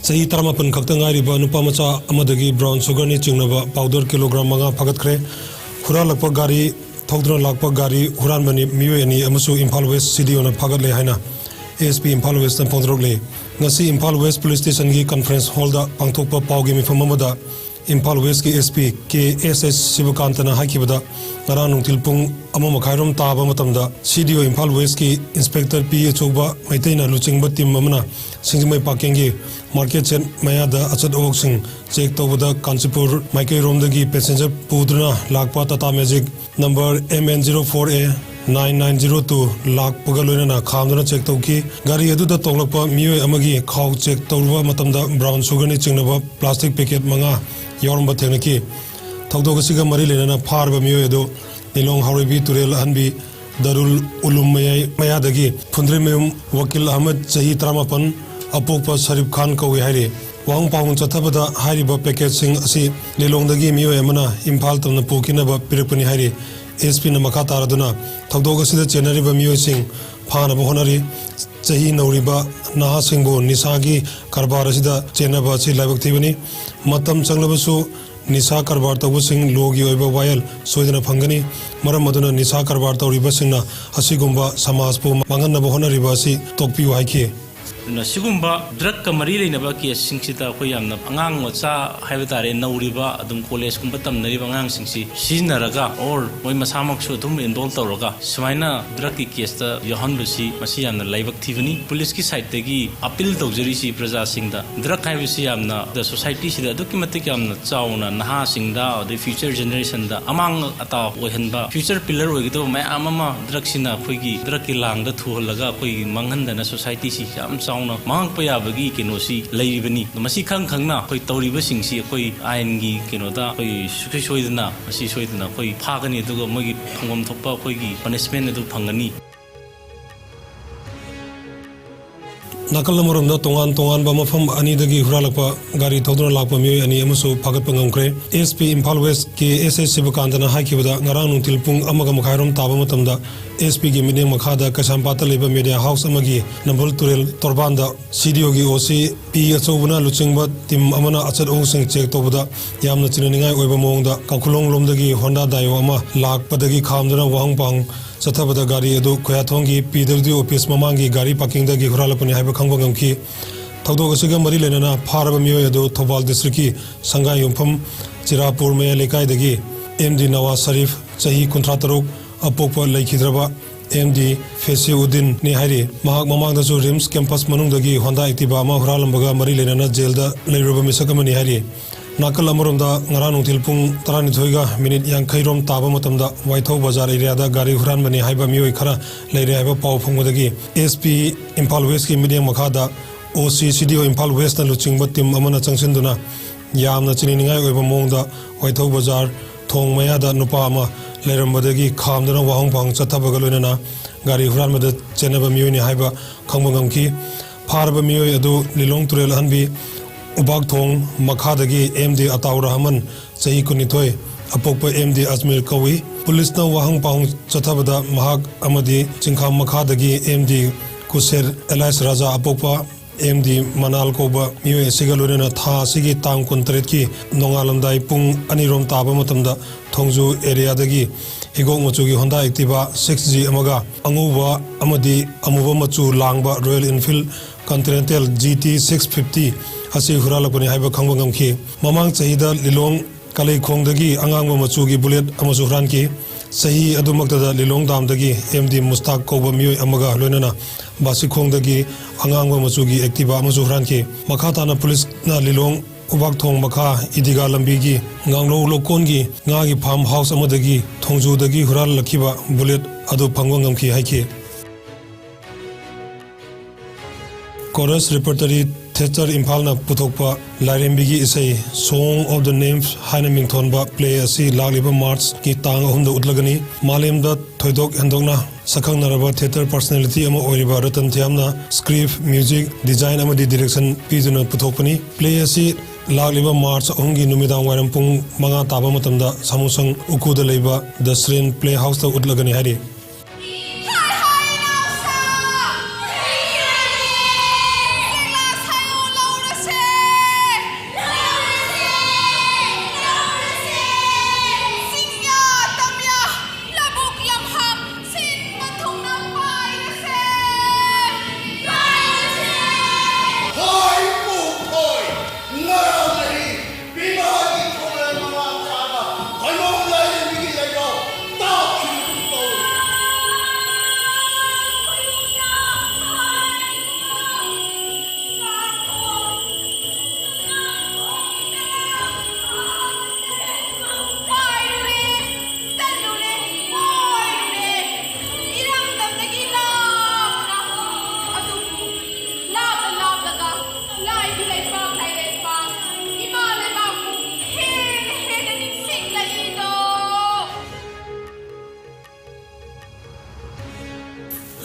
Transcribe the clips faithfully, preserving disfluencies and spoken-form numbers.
ꯆꯍꯤ ꯇꯔꯥꯃꯥꯄꯟ ꯈꯛꯇ ꯉꯥꯏꯔꯤꯕ ꯅꯨꯄꯥ ꯃꯆꯥ ꯑꯃꯗꯒꯤ brown sugarꯅꯤ ꯆꯤꯡꯅꯕ powder kilogram ꯃꯉꯥ ꯐꯥꯒꯠꯈ꯭ꯔꯦ꯫ ꯍꯨꯔꯥꯜꯂꯛꯄ ꯒꯥꯔꯤ ꯊꯧꯗꯨꯅ ꯂꯥꯛꯄ ꯒꯥꯔꯤ ꯍꯨꯔꯥꯟꯕꯅꯤ ꯃꯤꯑꯣꯏ ꯑꯅꯤ ꯑꯃꯁꯨ ꯏꯝꯐꯥꯜ West CDOꯅ ꯐꯥꯒꯠꯂꯦ ꯍꯥꯏꯅ SP ꯏꯝꯐꯥꯜ Westꯅ ꯐꯣꯡꯗꯣꯔꯛꯂꯤ꯫ ꯉꯁꯤ ꯏꯝꯐꯥꯜ West Police Stationꯒꯤ conference hallꯗ ꯄꯥꯡꯊꯣꯛꯄ ꯄꯥꯎꯒꯤ ꯃꯤꯐꯝ ꯑꯃꯗ ꯏꯝꯐꯥꯜ Westꯀꯤ SP KSH ꯁꯤꯕꯀꯥꯟꯇꯅ ꯍꯥꯏꯈꯤꯕꯗ, ꯉꯔꯥꯡ ꯅꯨꯡꯊꯤꯜ ꯄꯨꯡ ꯑꯃ ꯃꯈꯥꯏꯔꯣꯝ ꯇꯥꯕ ꯃꯇꯝꯗ CDO ꯏꯝꯐꯥꯜ Westꯀꯤ Inspector P ꯑꯆꯧꯕ ꯃꯩꯇꯩꯅ ꯂꯨꯆꯤꯡꯕ team ꯑꯃꯅ ꯁꯤꯡꯖꯃꯩ ꯄꯥꯛꯀꯦꯡꯒꯤ market shed ꯃꯌꯥꯗ ꯑꯆꯠ ꯑꯋꯣꯛꯁꯤꯡ check ꯇꯧꯕꯗ ꯀꯥꯟꯆꯤꯄꯨꯔ ꯃꯥꯏꯀꯩꯔꯣꯝꯗꯒꯤ passenger ꯄꯨꯗꯨꯅ ꯂꯥꯛꯄ Tata Magic number MN zero four A nine nine zero two ꯂꯥꯛꯄꯒ ꯂꯣꯏꯅꯅ ꯈꯥꯝꯗꯨꯅ check ꯇꯧꯈꯤ꯫ ꯒꯥꯔꯤ ꯑꯗꯨꯗ ꯇꯣꯡꯂꯛꯄ ꯃꯤꯑꯣꯏ ꯑꯃꯒꯤ ꯈꯥꯎ check ꯇꯧꯔꯨꯕ ꯃꯇꯝꯗ brown sugarꯅꯤ ꯆꯤꯡꯅꯕ plastic packet ꯃꯉꯥ ꯌꯥꯎꯔꯝꯕ ꯊꯦꯡꯅꯈꯤ꯫ ꯊꯧꯗꯣꯛ ꯑꯁꯤꯒ ꯃꯔꯤ ꯂꯩꯅꯅ ꯐꯥꯔꯕ ꯃꯤꯑꯣꯏ ꯑꯗꯨ ꯂꯤꯂꯣꯡ ꯍꯥꯎꯔꯩꯕꯤ ꯇꯨꯔꯦꯜ ꯑꯍꯟꯕꯤ ꯗꯥꯔꯨꯜ ꯎꯂꯨꯝ ꯃꯌꯥꯏ ꯃꯌꯥꯗꯒꯤ ꯐꯨꯟꯗ꯭ꯔꯩꯃꯌꯨꯝ ꯋꯥꯀꯤꯜ ꯑꯍꯃꯗ, ꯆꯍꯤ ꯇꯔꯥꯃꯥꯄꯟ, ꯑꯄꯣꯛꯄ ꯁꯔꯤꯐ ꯈꯥꯟ ꯀꯧꯏ ꯍꯥꯏꯔꯤ꯫ ꯋꯥꯍꯪ ꯄꯥꯎꯍꯪ ꯆꯠꯊꯕꯗ ꯍꯥꯏꯔꯤꯕ packetꯁꯤꯡ ꯑꯁꯤ ꯂꯤꯂꯣꯡꯗꯒꯤ ꯃꯤꯑꯣꯏ ꯑꯃꯅ ꯏꯝꯐꯥꯜ ꯇꯝꯅ ꯄꯨꯈꯤꯅꯕ ꯄꯤꯔꯛꯄꯅꯤ ꯍꯥꯏꯔꯤ꯫ SPꯅ ꯃꯈꯥ ꯇꯥꯔꯗꯨꯅ ꯊꯧꯗꯣꯛ ꯑꯁꯤꯗ ꯆꯦꯟꯅꯔꯤꯕ ꯃꯤꯑꯣꯏꯁꯤꯡ ꯐꯥꯅꯕ ꯍꯣꯠꯅꯔꯤ꯫ ꯆꯍꯤ ꯅꯧꯔꯤꯕ ꯅꯍꯥꯁꯤꯡꯕꯨ ꯅꯤꯁꯥꯒꯤ ꯀꯔꯕꯥꯔ ꯑꯁꯤꯗ ꯆꯦꯟꯅꯕ ꯑꯁꯤ ꯂꯥꯏꯕꯛ ꯊꯤꯕꯅꯤ꯫ ꯃꯇꯝ ꯆꯪꯂꯕꯁꯨ ꯅꯤꯁꯥ ꯀꯔꯕꯥꯔ ꯇꯧꯕꯁꯤꯡ lawꯒꯤ ꯑꯣꯏꯕ ꯋꯥꯌꯦꯜ ꯁꯣꯏꯗꯅ ꯐꯪꯒꯅꯤ꯫ ꯃꯔꯝ ꯑꯗꯨꯅ ꯅꯤꯁꯥ ꯀꯔꯕꯥꯔ ꯇꯧꯔꯤꯕꯁꯤꯡꯅ ꯑꯁꯤꯒꯨꯝꯕ ꯁꯃꯥꯖꯄꯨ ꯃꯥꯡꯍꯟꯅꯕ ꯍꯣꯠꯅꯔꯤꯕ ꯑꯁꯤ ꯇꯣꯛꯄꯤꯌꯨ ꯍꯥꯏꯈꯤ꯫ ꯑꯗꯨꯅ ꯁꯤꯒꯨꯝꯕ drugꯀ ꯃꯔꯤ ꯂꯩꯅꯕ caseꯁꯤꯡꯁꯤꯗ ꯑꯩꯈꯣꯏ ꯌꯥꯝꯅ ꯑꯉꯥꯡ ꯃꯆꯥ ꯍꯥꯏꯕ ꯇꯥꯔꯦ, ꯅꯧꯔꯤꯕ, ꯑꯗꯨꯝ collegeꯀꯨꯝꯕ ꯇꯝꯅꯔꯤꯕ ꯑꯉꯥꯡꯁꯤꯡꯁꯤ ꯁꯤꯖꯤꯟꯅꯔꯒ or ꯃꯣꯏ ꯃꯁꯥꯃꯛꯁꯨ ꯑꯗꯨꯝ involve ꯇꯧꯔꯒ ꯁꯨꯃꯥꯏꯅ drugꯀꯤ caseꯇ ꯌꯥꯎꯍꯟꯕꯁꯤ ꯃꯁꯤ ꯌꯥꯝꯅ ꯂꯥꯏꯕꯛ ꯊꯤꯕꯅꯤ꯫ Policeꯀꯤ sideꯇꯒꯤ appeal ꯇꯧꯖꯔꯤꯁꯤ ꯄ꯭ꯔꯖꯥꯁꯤꯡꯗ, drug ꯍꯥꯏꯕꯁꯤ ꯌꯥꯝꯅ societyꯁꯤꯗ ꯑꯗꯨꯛꯀꯤ ꯃꯇꯤꯛ ꯌꯥꯝꯅ ꯆꯥꯎꯅ ꯅꯍꯥꯁꯤꯡꯗ ꯑꯗꯩ future generationꯗ ꯑꯃꯥꯡ ꯑꯇꯥ ꯑꯣꯏꯍꯟꯕ, future pillar ꯑꯣꯏꯒꯗꯕ ꯃꯌꯥꯝ ꯑꯃ drugꯁꯤꯅ ꯑꯩꯈꯣꯏꯒꯤ drugꯀꯤ ꯂꯥꯡꯗ ꯊꯨꯍꯜꯂꯒ ꯑꯩꯈꯣꯏꯒꯤ ꯃꯥꯡꯍꯟꯗꯅ societyꯁꯤ ꯌꯥꯝ ꯆꯥꯎꯅ ꯃꯥꯡꯉꯛꯄ ꯌꯥꯕꯒꯤ ꯀꯩꯅꯣꯁꯤ ꯂꯩꯔꯤꯕꯅꯤ꯫ ꯃꯁꯤ ꯈꯪ ꯈꯪꯅ ꯑꯩꯈꯣꯏ ꯇꯧꯔꯤꯕꯁꯤꯡꯁꯤ ꯑꯩꯈꯣꯏ ꯑꯥꯏꯟꯒꯤ ꯀꯩꯅꯣꯗ ꯑꯩꯈꯣꯏ ꯁꯨꯡꯁꯣꯏ ꯁꯣꯏꯗꯅ ꯃꯁꯤ ꯁꯣꯏꯗꯅ ꯑꯩꯈꯣꯏ ꯐꯥꯒꯅꯤ, ꯑꯗꯨꯒ ꯃꯣꯏꯒꯤ ꯐꯪꯐꯝ ꯊꯣꯛꯄ ꯑꯩꯈꯣꯏꯒꯤ punishment ꯑꯗꯨ ꯐꯪꯒꯅꯤ꯫ ꯅꯥꯀꯜ ꯑꯃꯔꯣꯝꯗ ꯇꯣꯉꯥꯟ ꯇꯣꯉꯥꯟꯕ ꯃꯐꯝ ꯑꯅꯤꯗꯒꯤ ꯍꯨꯔꯥꯜꯂꯛꯄ ꯒꯥꯔꯤ ꯊꯧꯗꯨꯅ ꯂꯥꯛꯄ ꯃꯤꯑꯣꯏ ꯑꯅꯤ ꯑꯃꯁꯨ ꯐꯥꯒꯠꯄ ꯉꯝꯈ꯭ꯔꯦ꯫ ꯑꯦꯁ ꯄꯤ ꯏꯝꯐꯥꯜ ꯋꯦꯁ ꯀꯦ ꯑꯦꯁ ꯑꯦꯁ ꯁꯤꯕꯀꯥꯟꯇꯅ ꯍꯥꯏꯈꯤꯕꯗ, ꯉꯔꯥꯡ ꯅꯨꯡꯊꯤꯜ ꯄꯨꯡ ꯑꯃꯒ ꯃꯈꯥꯏꯔꯣꯝ ꯇꯥꯕ ꯃꯇꯝꯗ, ꯑꯦꯁ ꯄꯤꯒꯤ ꯃꯤꯠꯌꯦꯡ ꯃꯈꯥꯗ ꯀꯩꯁꯥꯝꯄꯥꯠꯇ ꯂꯩꯕ ꯃꯦꯗꯤꯌꯥ ꯍꯥꯎꯁ ꯑꯃꯒꯤ ꯅꯝꯕꯣꯜ ꯇꯨꯔꯦꯜ ꯇꯣꯔꯕꯥꯟꯗ ꯁꯤ ꯗꯤ ꯑꯣꯒꯤ ꯑꯣ ꯁꯤ ꯄꯤ ꯑꯆꯧꯕꯅ ꯂꯨꯆꯤꯡꯕ ꯇꯤꯝ ꯑꯃꯅ ꯑꯆꯠ ꯑꯋꯣꯡꯁꯤꯡ ꯆꯦꯛ ꯇꯧꯕꯗ ꯌꯥꯝꯅ ꯆꯤꯡꯅꯅꯤꯡꯉꯥꯏ ꯑꯣꯏꯕ ꯃꯑꯣꯡꯗ ꯀꯥꯡꯈꯨꯂꯣꯡ ꯂꯣꯝꯗꯒꯤ ꯍꯣꯟꯗꯥ ꯗꯥꯏꯑꯣ ꯑꯃ ꯂꯥꯛꯄꯗꯒꯤ ꯈꯥꯝꯗꯨꯅ ꯋꯥꯍꯪ ꯄꯥꯎꯍꯪ ꯆꯠꯊꯕꯗ ꯒꯥꯔꯤ ꯑꯗꯨ ꯈꯨꯌꯥꯊꯣꯡꯒꯤ ꯄꯤ ꯗꯕ꯭ꯂꯤꯎ ꯗꯤ ꯑꯣꯐꯤꯁ ꯃꯃꯥꯡꯒꯤ ꯒꯥꯔꯤ ꯄꯥꯔꯀꯤꯡꯗꯒꯤ ꯍꯨꯔꯥꯜꯂꯛꯄꯅꯤ ꯍꯥꯏꯕ ꯈꯪꯕ ꯉꯝꯈꯤ꯫ ꯊꯧꯗꯣꯛ ꯑꯁꯤꯒ ꯃꯔꯤ ꯂꯩꯅꯅ ꯐꯥꯔꯕ ꯃꯤꯑꯣꯏ ꯑꯗꯨ ꯊꯧꯕꯥꯜ ꯗꯤꯁꯇ꯭ꯔꯤꯛꯀꯤ ꯁꯪꯒꯥꯏ ꯌꯨꯝꯐꯝ ꯆꯤꯔꯥꯄꯨꯔ ꯃꯌꯥꯏ ꯂꯩꯀꯥꯏꯗꯒꯤ ꯑꯦꯝ ꯗꯤ ꯅꯋꯥꯖ ꯁꯔꯤꯐ, ꯆꯍꯤ ꯀꯨꯟꯊ꯭ꯔꯥ ꯇꯔꯨꯛ, ꯑꯄꯣꯛꯄ ꯂꯩꯈꯤꯗ꯭ꯔꯕ ꯑꯦꯝ ꯗꯤ ꯐꯦꯁꯤꯎꯗꯤꯟꯅꯤ ꯍꯥꯏꯔꯤ꯫ ꯃꯍꯥꯛ ꯃꯃꯥꯡꯗꯁꯨ ꯔꯤꯝꯁ ꯀꯦꯝꯄꯁ ꯃꯅꯨꯡꯗꯒꯤ ꯍꯣꯟꯗꯥ ꯑꯦꯛꯇꯤꯚꯥ ꯑꯃ ꯍꯨꯔꯥꯜꯂꯝꯕꯒ ꯃꯔꯤ ꯂꯩꯅꯅ ꯖꯦꯜꯗ ꯂꯩꯔꯨꯔꯕ ꯃꯤꯁꯛ ꯑꯃꯅꯤ ꯍꯥꯏꯔꯤ꯫ ꯅꯥꯀꯜ ꯑꯃꯔꯣꯝꯗ, ꯉꯔꯥꯡ ꯅꯨꯡꯊꯤꯜ ꯄꯨꯡ ꯇꯔꯥꯅꯤꯊꯣꯏꯒ ꯃꯤꯅꯤꯠ ꯌꯥꯡꯈꯩ ꯔꯣꯝ ꯇꯥꯕ ꯃꯇꯝꯗ ꯋꯥꯏꯊꯧ ꯕꯖꯥꯔ ꯑꯦꯔꯤꯌꯥꯗ ꯒꯥꯔꯤ ꯍꯨꯔꯥꯟꯕꯅꯤ ꯍꯥꯏꯕ ꯃꯤꯑꯣꯏ ꯈꯔ ꯂꯩꯔꯦ ꯍꯥꯏꯕ ꯄꯥꯎ ꯐꯪꯕꯗꯒꯤ ꯑꯦꯁ ꯄꯤ ꯏꯝꯐꯥꯜ ꯋꯦꯁꯀꯤ ꯃꯤꯠꯌꯦꯡ ꯃꯈꯥꯗ ꯑꯣ ꯁꯤ ꯁꯤ ꯗꯤ ꯑꯣ ꯏꯝꯐꯥꯜ ꯋꯦꯁꯅ ꯂꯨꯆꯤꯡꯕ ꯇꯤꯝ ꯑꯃꯅ ꯆꯪꯁꯤꯟꯗꯨꯅ ꯌꯥꯝꯅ ꯆꯤꯡꯅꯅꯤꯡꯉꯥꯏ ꯑꯣꯏꯕ ꯃꯑꯣꯡꯗ ꯋꯥꯏꯊꯧ ꯕꯖꯥꯔ ꯊꯣꯡ ꯃꯌꯥꯗ ꯅꯨꯄꯥ ꯑꯃ ꯂꯩꯔꯝꯕꯗꯒꯤ ꯈꯥꯝꯗꯨꯅ ꯋꯥꯍꯪ ꯄꯥꯎꯍꯪ ꯆꯠꯊꯕꯒ ꯂꯣꯏꯅꯅ ꯒꯥꯔꯤ ꯍꯨꯔꯥꯟꯕꯗ ꯆꯦꯟꯅꯕ ꯃꯤꯑꯣꯏꯅꯤ ꯍꯥꯏꯕ ꯈꯪꯕ ꯉꯝꯈꯤ꯫ ꯐꯥꯔꯕ ꯃꯤꯑꯣꯏ ꯑꯗꯨ ꯂꯤꯂꯣꯡ ꯇꯨꯔꯦꯜ ꯑꯍꯟꯕꯤ ꯎꯕꯥꯛ ꯊꯣꯡ ꯃꯈꯥꯗꯒꯤ ꯑꯦꯝ ꯗꯤ ꯑꯇꯥꯎ ꯔꯍꯃꯟ, ꯆꯍꯤ ꯀꯨꯟꯅꯤꯊꯣꯏ, ꯑꯄꯣꯛꯄ ꯑꯦꯝ ꯗꯤ ꯑꯖꯃꯤꯔ ꯀꯧꯏ꯫ ꯄꯨꯂꯤꯁꯅ ꯋꯥꯍꯪ ꯄꯥꯎꯍꯪ ꯆꯠꯊꯕꯗ ꯃꯍꯥꯛ ꯑꯃꯗꯤ ꯆꯤꯡꯈꯥꯝ ꯃꯈꯥꯗꯒꯤ ꯑꯦꯝ ꯗꯤ ꯀꯨꯁꯦꯔ ꯑꯦꯂꯥꯏꯁ ꯔꯥꯖꯥ, ꯑꯄꯣꯛꯄ ꯑꯦꯝ ꯗꯤ ꯃꯅꯥꯜ ꯀꯧꯕ ꯃꯤꯑꯣꯏ ꯑꯁꯤꯒ ꯂꯣꯏꯅꯅ ꯊꯥ ꯑꯁꯤꯒꯤ ꯇꯥꯡ ꯀꯨꯟꯇꯔꯦꯠꯀꯤ ꯅꯣꯡꯉꯥꯜꯂꯝꯗꯥꯏ ꯄꯨꯡ ꯑꯅꯤꯔꯣꯝ ꯇꯥꯕ ꯃꯇꯝꯗ ꯊꯣꯡꯖꯨ ꯑꯦꯔꯤꯌꯥꯗꯒꯤ ꯍꯤꯒꯣꯛ ꯃꯆꯨꯒꯤ ꯍꯣꯟꯗꯥ ꯑꯦꯛꯇꯤꯚꯥ ꯁꯤꯛꯁ ꯖꯤ ꯑꯃꯒ ꯑꯉꯧꯕ ꯑꯃꯗꯤ ꯑꯃꯨꯕ ꯃꯆꯨ ꯂꯥꯡꯕ Royal Enfield Continental G T six fifty ꯑꯁꯤ ꯍꯨꯔꯥꯜꯂꯛꯄꯅꯤ ꯍꯥꯏꯕ ꯈꯪꯕ ꯉꯝꯈꯤ꯫ ꯃꯃꯥꯡ ꯆꯍꯤꯗ ꯂꯤꯂꯣꯡ ꯀꯥꯂꯩꯈꯣꯡꯗꯒꯤ ꯑꯉꯥꯡꯕ ꯃꯆꯨꯒꯤ ꯕꯨꯂꯦꯠ ꯑꯃꯁꯨ ꯍꯨꯔꯥꯟꯈꯤ꯫ ꯆꯍꯤ ꯑꯗꯨꯃꯛꯇꯗ ꯂꯤꯂꯣꯡ ꯗꯥꯝꯗꯒꯤ ꯑꯦꯝ ꯗꯤ ꯃꯨꯁꯇꯥꯛ ꯀꯧꯕ ꯃꯤꯑꯣꯏ ꯑꯃꯒ ꯂꯣꯏꯅꯅ ꯕꯥꯁꯤꯈꯣꯡꯗꯒꯤ ꯑꯉꯥꯡꯕ ꯃꯆꯨꯒꯤ ꯑꯦꯛꯇꯤꯚꯥ ꯑꯃꯁꯨ ꯍꯨꯔꯥꯟꯈꯤ꯫ ꯃꯈꯥ ꯇꯥꯅ ꯄꯨꯂꯤꯁꯅ ꯂꯤꯂꯣꯡ ꯎꯕꯥꯛꯊꯣꯡ ꯃꯈꯥ ꯏꯗꯤꯒꯥ ꯂꯝꯕꯤꯒꯤ ꯉꯥꯡꯂꯧ ꯂꯧꯀꯣꯟꯒꯤ ꯉꯥꯒꯤ ꯐꯥꯔꯝ ꯍꯥꯎꯁ ꯑꯃꯗꯒꯤ ꯊꯣꯡꯖꯨꯗꯒꯤ ꯍꯨꯔꯥꯜꯂꯛꯈꯤꯕ ꯕꯨꯂꯦꯠ ꯑꯗꯨ ꯐꯪꯕ ꯉꯝꯈꯤ ꯍꯥꯏꯈꯤ꯫ ꯀꯣꯔꯁ ꯔꯤꯄꯣꯔꯇꯔꯤ Theatre ꯏꯝꯐꯥꯜꯅ ꯄꯨꯊꯣꯛꯄ ꯂꯥꯏꯔꯦꯝꯕꯤꯒꯤ ꯏꯁꯩ Song of the Nymph ꯍꯥꯏꯅ ꯃꯤꯡꯊꯣꯟꯕ play ꯑꯁꯤ ꯂꯥꯛꯂꯤꯕ Marchꯀꯤ ꯇꯥꯡ ꯑꯍꯨꯝꯗ ꯎꯠꯂꯒꯅꯤ꯫ ꯃꯥꯂꯦꯝꯗ ꯊꯣꯏꯗꯣꯛ ꯍꯦꯟꯗꯣꯛꯅ ꯁꯛꯈꯪꯅꯔꯕ theatre personality ꯑꯃ ꯑꯣꯏꯔꯤꯕ ꯔꯇꯟ ꯊꯤꯌꯥꯝꯅ script, music, design ꯑꯃꯗꯤ direction ꯄꯤꯗꯨꯅ ꯄꯨꯊꯣꯛꯄꯅꯤ꯫ Play ꯑꯁꯤ ꯂꯥꯛꯂꯤꯕ March ꯑꯍꯨꯝꯒꯤ ꯅꯨꯃꯤꯗꯥꯡ ꯋꯥꯏꯔꯝ ꯄꯨꯡ ꯃꯉꯥ ꯇꯥꯕ ꯃꯇꯝꯗ ꯁꯥꯃꯨꯁꯪ ꯎꯈꯨꯗ ꯂꯩꯕ The Shrine Playhouseꯇ ꯎꯠꯂꯒꯅꯤ ꯍꯥꯏꯔꯤ꯫